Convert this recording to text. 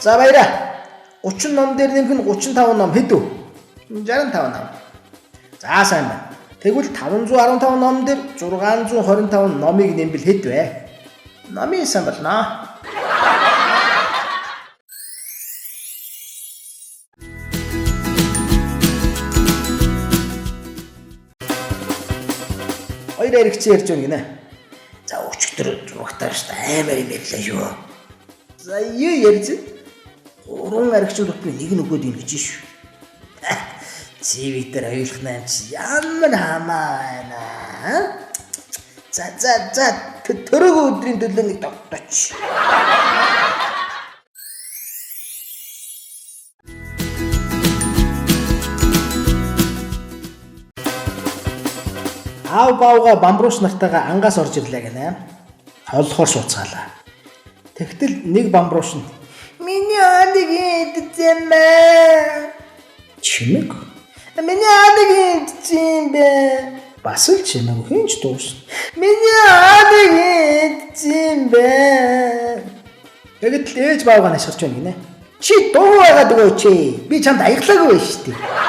За баяраа. 30 ном дээр нэмэх нь 35 ном хэд вэ? 65 ном. За сайн байна. Тэгвэл 515 ном дээр 625 номыг нэмбэл хэд вэ? Номын сан болно. Хоёр эрэгч ярьж байна гинэ. За өчигдөр зурагтаар шүү дээ аймаар юм ярьлаа шүү. За юу ярьж? Гурван аригчин дутмын нэг нь өгөөд ийн гэж шүү. Чи бид нар хоёулах найм чи ямар хамаа байна. За за за төрөг өдрийн төлөө нэг тогтооч. Аав баавга бамбрууш нартайгаа ангаас орж ирлээ гинэ. Холлохоор сууцгаалаа. Тэгтэл нэг бамбрууш нь миний аалыг идсэн мэ. Чимэг. Миний аалыг идсэн бэ. Бас л чимэг хинч дуус. Миний аалыг идсэн бэ. Тэгэд л ээж баавга нашгарч байна гинэ. Чи дуу байгаад өгөөч. Би чамд аяглаагүй байж шүү дээ.